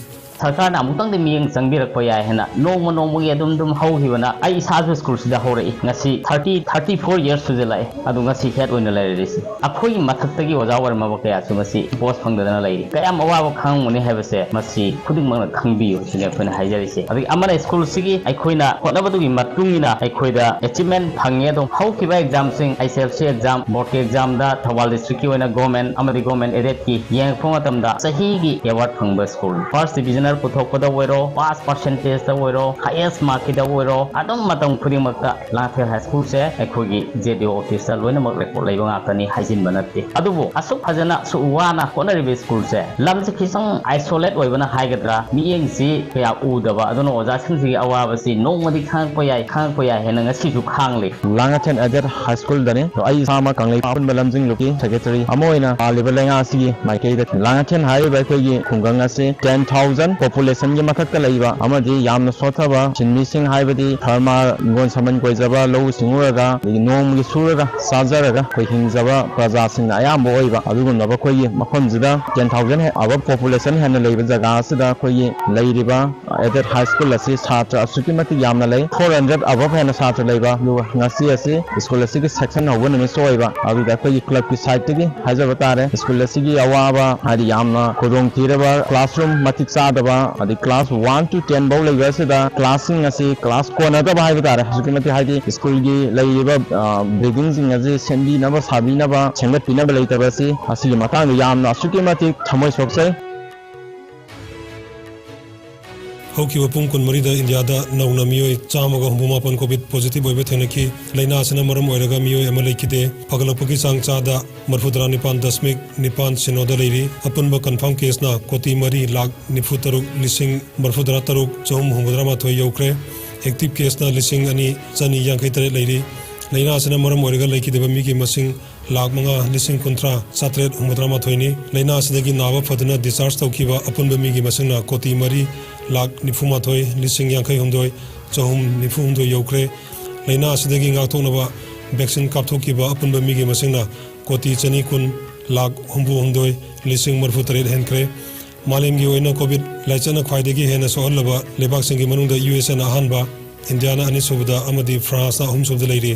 ꯁꯔꯀꯥꯔꯅ ꯑꯃꯨꯛꯇꯪꯗꯤ ꯃꯤꯠꯌꯦꯡ ꯆꯪꯕꯤꯔꯛꯄ ꯌꯥꯏ ꯍꯥꯏꯅ ꯅꯣꯡꯃ ꯅꯣꯡꯃꯒꯤ ꯑꯗꯨꯝ ꯑꯗꯨꯝ ꯍꯧꯈꯤꯕꯅ ꯑꯩ ꯏꯁꯥꯁꯨ schoolꯁꯤꯗ ꯍꯧꯔꯛꯏ꯫ ꯉꯁꯤ thirty, thirty four years ꯁꯨꯖꯜꯂꯛꯑꯦ꯫ ꯑꯗꯨ ꯉꯁꯤ head ꯑꯣꯏꯅ ꯂꯩꯔꯤꯁꯤ꯫ ꯑꯩꯈꯣꯏꯒꯤ ꯃꯊꯛꯇꯒꯤ ꯑꯣꯖꯥ ꯑꯣꯏꯔꯝꯃꯕ ꯀꯌꯥꯁꯨ ꯉꯁꯤ post ꯐꯪꯗꯗꯅ ꯂꯩꯔꯤ꯫ ꯀꯌꯥꯝ ꯑꯋꯥꯕ ꯈꯥꯡꯉꯝꯒꯅꯤ ꯍꯥꯏꯕꯁꯦ ꯃꯁꯤ ꯈꯨꯗꯤꯡꯃꯛꯅ ꯈꯪꯕꯤꯌꯨ ꯁꯤꯅꯤ ꯑꯩꯈꯣꯏꯅ ꯍꯥꯏꯖꯔꯤꯁꯦ꯫ ꯑꯗꯒꯤ ꯑꯃꯅ schoolꯁꯤꯒꯤ ꯑꯩꯈꯣꯏꯅ ꯍꯣꯠꯅꯕꯗꯨꯒꯤ ꯃꯇꯨꯡ ꯏꯟꯅ ꯑꯩꯈꯣꯏꯗ achievement ꯐꯪꯉꯦ꯫ ꯑꯗꯨꯝ ꯍꯧꯈꯤꯕ examꯁꯤꯡ, S S L C exam, board examꯗ Thoubal districtꯀꯤ ꯑꯣꯏꯅ government ꯑꯃꯗꯤ government aidedꯀꯤ ꯌꯦꯡꯉꯛꯄ ꯃꯇꯝꯗ ꯆꯍꯤꯒꯤ award ꯐꯪꯕ school, first division ꯅꯔ ꯄꯨꯊꯣꯛꯄꯗ ꯑꯣꯏꯔꯣ, ꯄꯥꯁ ꯄꯥꯔꯁꯦꯟꯇꯦꯖꯇ ꯑꯣꯏꯔꯣ, ꯍꯥꯏꯌꯦꯁ ꯃꯥꯔꯛꯀꯤꯗ ꯑꯣꯏꯔꯣ, ꯑꯗꯨꯝ ꯃꯇꯝ ꯈꯨꯗꯤꯡꯃꯛꯇ ꯂꯥꯡꯉꯊꯦꯜ ꯍꯥꯏ ꯁ꯭ꯀꯨꯜꯁꯦ ꯑꯩꯈꯣꯏꯒꯤ ꯖꯦ ꯗꯤ ꯑꯣ ꯑꯣꯐꯤꯁꯇ ꯂꯣꯏꯅꯃꯛ ꯔꯦꯀꯣꯔꯗ ꯂꯩꯕ ꯉꯥꯛꯇꯅꯤ, ꯍꯥꯏꯖꯤꯟꯕ ꯅꯠꯇꯦ꯫ ꯑꯗꯨꯕꯨ ꯑꯁꯨꯛ ꯐꯖꯅ, ꯑꯁꯨꯛ ꯋꯥꯅ ꯍꯣꯠꯅꯔꯤꯕ ꯁ꯭ꯀꯨꯜꯁꯦ, ꯂꯝꯁꯦ ꯈꯤꯇꯪ ꯑꯥꯏꯁꯣꯂꯦꯠ ꯑꯣꯏꯕꯅ ꯍꯥꯏꯒꯗ꯭ꯔꯥ, ꯃꯤꯠꯌꯦꯡꯁꯤ ꯀꯌꯥ ꯎꯗꯕ, ꯑꯗꯨꯅ ꯑꯣꯖꯥꯁꯤꯡꯁꯤꯒꯤ ꯑꯋꯥꯕꯁꯤ ꯅꯣꯡꯃꯗꯤ ꯈꯪꯉꯛꯄ ꯌꯥꯏ, ꯈꯪꯉꯛꯄ ꯌꯥꯏ ꯍꯥꯏꯅ ꯉꯁꯤꯁꯨ ꯈꯥꯡꯂꯤ꯫ ꯂꯥꯡꯉꯊꯦꯜ ꯑꯦꯗꯦꯠ ꯍꯥꯏ ꯁ꯭ꯀꯨꯜꯗꯅꯤ꯫ ꯑꯩ ꯏꯁꯥꯃꯛ ꯀꯪꯂꯩꯄꯥꯛ ꯑꯄꯨꯟꯕ ꯂꯝꯖꯤꯡꯂꯨꯞꯀꯤ ꯁꯦꯀ꯭ꯔꯦꯇꯔꯤ ꯑꯃ ꯑꯣꯏꯅ ꯄꯥꯜꯂꯤꯕ ꯂꯩꯉꯥꯛ ꯑꯁꯤꯒꯤ ꯃꯥꯏꯀꯩꯗ ꯂꯥꯡꯉꯊꯦꯜ ꯍꯥꯏꯔꯤꯕ ꯑꯩꯈꯣꯏꯒꯤ ꯈꯨꯡꯒꯪ ꯑꯁꯤ ten thousand ꯄꯣꯄꯨꯂꯦꯁꯟꯒꯤ ꯃꯊꯛꯇ ꯂꯩꯕ ꯑꯃꯗꯤ ꯌꯥꯝꯅ ꯁꯣꯠꯊꯕ ꯁꯤꯟꯃꯤꯁꯤꯡ, ꯍꯥꯏꯕꯗꯤ ꯐꯥꯔꯃꯔ, ꯍꯤꯡꯒꯣꯜ ꯁꯝꯕꯟ ꯀꯣꯏꯖꯕ, ꯂꯧꯎ ꯁꯤꯡꯎꯔꯒ, ꯑꯗꯒꯤ ꯅꯣꯡꯃꯒꯤ ꯁꯨꯔꯒ ꯆꯥꯖꯔꯒ ꯑꯩꯈꯣꯏ ꯍꯤꯡꯖꯕ ꯄ꯭ꯔꯖꯥꯁꯤꯡꯅ ꯑꯌꯥꯝꯕ ꯑꯣꯏꯕ ꯑꯗꯨꯒꯨꯝꯂꯕ ꯑꯩꯈꯣꯏꯒꯤ ꯃꯐꯝꯁꯤꯗ ten thousand above ꯄꯣꯄꯨꯂꯦꯁꯟ ꯍꯦꯟꯅ ꯂꯩꯕ ꯖꯒꯥ ꯑꯁꯤꯗ ꯑꯩꯈꯣꯏꯒꯤ ꯂꯩꯔꯤꯕ ꯑꯦꯗꯦꯠ ꯍꯥꯏ ꯁ꯭ꯀꯨꯜ ꯑꯁꯤ ꯁꯥꯇ꯭ꯔ ꯑꯁꯨꯛꯀꯤ ꯃꯇꯤꯛ ꯌꯥꯝꯅ ꯂꯩ꯫ Four hundred above ꯍꯦꯟꯅ ꯁꯥꯇ꯭ꯔ ꯂꯩꯕ, ꯑꯗꯨꯒ ꯉꯁꯤ ꯑꯁꯤ ꯁ꯭ꯀꯨꯜ ꯑꯁꯤꯒꯤ ꯁꯦꯛꯁꯟ ꯍꯧꯕ ꯅꯨꯃꯤꯠꯁꯨ ꯑꯣꯏꯕ, ꯑꯗꯨꯗ ꯑꯩꯈꯣꯏꯒꯤ ꯀ꯭ꯂꯕꯀꯤ ꯁꯥꯏꯠꯇꯒꯤ ꯍꯥꯏꯖꯕ ꯇꯥꯔꯦ, ꯁ꯭ꯀꯨꯜ ꯑꯁꯤꯒꯤ ꯑꯋꯥꯕ, ꯍꯥꯏꯗꯤ ꯌꯥꯝꯅ ꯈꯨꯗꯣꯡꯊꯤꯔꯕ, ꯀ꯭ꯂꯥꯁꯔꯨꯝ ꯃꯇꯤꯛ ꯆꯥꯗꯕ, ꯑꯗꯩ ꯀ꯭ꯂꯥꯁ one to ten ꯐꯥꯎ ꯂꯩꯕ ꯑꯁꯤꯗ ꯀ꯭ꯂꯥꯁꯁꯤꯡ ꯑꯁꯤ ꯀ꯭ꯂꯥꯁ ꯀꯣꯟꯅꯗꯕ ꯍꯥꯏꯕ ꯇꯥꯔꯦ, ꯑꯁꯨꯛꯀꯤ ꯃꯇꯤꯛ, ꯍꯥꯏꯗꯤ ꯁ꯭ꯀꯨꯜꯒꯤ ꯂꯩꯔꯤꯕ, ꯑ, ꯕꯤꯜꯗꯤꯡꯁꯤꯡ ꯑꯁꯤ ꯁꯦꯝꯕꯤꯅꯕ, ꯁꯥꯕꯤꯅꯕ, ꯁꯦꯝꯒꯠꯄꯤꯅꯕ ꯂꯩꯇꯕ ꯑꯁꯤ, ꯑꯁꯤꯒꯤ ꯃꯇꯥꯡꯗ ꯌꯥꯝꯅ ꯑꯁꯨꯛꯀꯤ ꯃꯇꯤꯛ ꯊꯃꯣꯏ ꯁꯣꯛꯆꯩ꯫ ꯍꯧꯈꯤꯕ ꯄꯨꯡ ꯀꯨꯟꯃꯔꯤꯗ ꯏꯟꯗꯤꯌꯥꯗ ꯅꯧꯅ ꯃꯤꯑꯣꯏ ꯆꯥꯝꯃꯒ ꯍꯨꯝꯐꯨ ꯃꯥꯄꯟ ꯀꯣꯚꯤꯗ ꯄꯣꯖꯤꯇꯤꯚ ꯑꯣꯏꯕ ꯊꯦꯡꯅꯈꯤ꯫ ꯂꯥꯏꯅꯥ ꯑꯁꯤꯅ ꯃꯔꯝ ꯑꯣꯏꯔꯒ ꯃꯤꯑꯣꯏ ꯑꯃ ꯂꯩꯈꯤꯗꯦ꯫ ꯐꯒꯠꯂꯛꯄꯒꯤ ꯆꯥꯡ ꯆꯥꯗ ꯃꯔꯤꯐꯨꯇꯔꯥ ꯅꯤꯄꯥꯟ ꯗꯁꯃꯤꯛ ꯅꯤꯄꯥꯟ ꯁꯤꯅꯣꯗ ꯂꯩꯔꯤ꯫ ꯑꯄꯨꯟꯕ ꯀꯟꯐꯥꯔꯝ ꯀꯦꯁꯅ ꯀꯣꯇꯤ ꯃꯔꯤ ꯂꯥꯈ ꯅꯤꯐꯨ ꯇꯔꯨꯛ ꯂꯤꯁꯤꯡ ꯃꯔꯤꯐꯨꯇꯔꯥ ꯇꯔꯨꯛ ꯆꯍꯨꯝ ꯍꯨꯝꯐꯨꯇꯔꯥ ꯃꯥꯊꯣꯏ ꯌꯧꯈ꯭ꯔꯦ꯫ ꯑꯦꯛꯇꯤꯚ ꯀꯦꯁꯅ ꯂꯤꯁꯤꯡ ꯑꯅꯤ ꯆꯅꯤ ꯌꯥꯡꯈꯩ ꯇꯔꯦꯠ ꯂꯩꯔꯤ꯫ ꯂꯥꯏꯅꯥ ꯑꯁꯤꯅ ꯃꯔꯝ ꯑꯣꯏꯔꯒ ꯂꯩꯈꯤꯗꯕ ꯃꯤꯒꯤ ꯃꯁꯤꯡ ꯂꯥꯈ ꯃꯉꯥ ꯂꯤꯁꯤꯡ ꯀꯨꯟꯊ꯭ꯔꯥ ꯆꯥꯇ꯭ꯔꯦꯠ ꯍꯨꯝꯐꯨꯇꯔꯥ ꯃꯥꯊꯣꯏꯅꯤ꯫ ꯂꯥꯏꯅꯥ ꯑꯁꯤꯗꯒꯤ ꯅꯥꯕ ꯐꯗꯨꯅ ꯗꯤꯁꯆꯥꯔꯖ ꯇꯧꯈꯤꯕ ꯑꯄꯨꯟꯕ ꯃꯤꯒꯤ ꯃꯁꯤꯡꯅ ꯀꯣꯇꯤ ꯃꯔꯤ ꯂꯥꯈ ꯅꯤꯐꯨ ꯃꯥꯊꯣꯏ ꯂꯤꯁꯤꯡ ꯌꯥꯡꯈꯩ ꯍꯨꯝꯗꯣꯏ ꯆꯍꯨꯝ ꯅꯤꯐꯨ ꯍꯨꯝꯗꯣꯏ ꯌꯧꯈ꯭ꯔꯦ꯫ ꯂꯥꯏꯅꯥ ꯑꯁꯤꯗꯒꯤ ꯉꯥꯛꯊꯣꯛꯅꯕ ꯚꯦꯛꯁꯤꯟ ꯀꯥꯞꯊꯣꯛꯈꯤꯕ ꯑꯄꯨꯟꯕ ꯃꯤꯒꯤ ꯃꯁꯤꯡꯅ ꯀꯣꯇꯤ ꯆꯅꯤ ꯀꯨꯟ ꯂꯥꯈ ꯍꯨꯝꯐꯨ ꯍꯨꯝꯗꯣꯏ ꯂꯤꯁꯤꯡ ꯃꯔꯤꯐꯨ ꯇꯔꯦꯠ ꯍꯦꯟꯈ꯭ꯔꯦ꯫ ꯃꯥꯂꯦꯝꯒꯤ ꯑꯣꯏꯅ ꯀꯣꯚꯤꯗ ꯂꯥꯏꯆꯠꯅ ꯈ꯭ꯋꯥꯏꯗꯒꯤ ꯍꯦꯟꯅ ꯁꯣꯛꯍꯜꯂꯕ ꯂꯩꯕꯥꯛꯁꯤꯡꯒꯤ ꯃꯅꯨꯡꯗ ꯌꯨ ꯑꯦꯁ ꯑꯦꯅ ꯑꯍꯥꯟꯕ, ꯏꯟꯗꯤꯌꯥꯅ ꯑꯅꯤꯁꯨꯕꯗ ꯑꯃꯗꯤ ꯐ꯭ꯔꯥꯟꯁꯅ ꯑꯍꯨꯝꯁꯨꯕꯗ ꯂꯩꯔꯤ꯫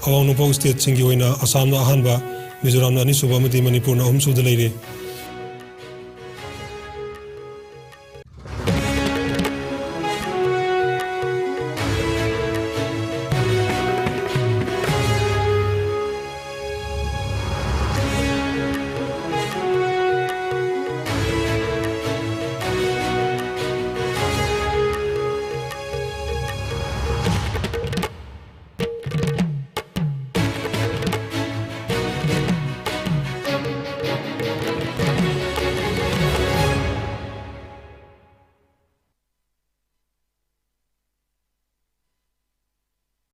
ꯑꯋꯥꯡ ꯅꯣꯡꯄꯣꯛ ꯁ꯭ꯇꯦꯠꯁꯤꯡꯒꯤ ꯑꯣꯏꯅ ꯑꯁꯥꯝꯅ ꯑꯍꯥꯟꯕ, ꯃꯤꯖꯣꯔꯥꯝꯅ ꯑꯅꯤꯁꯨꯕ ꯑꯃꯗꯤ ꯃꯅꯤꯄꯨꯔꯅ ꯑꯍꯨꯝꯁꯨꯕꯗ ꯂꯩꯔꯤ꯫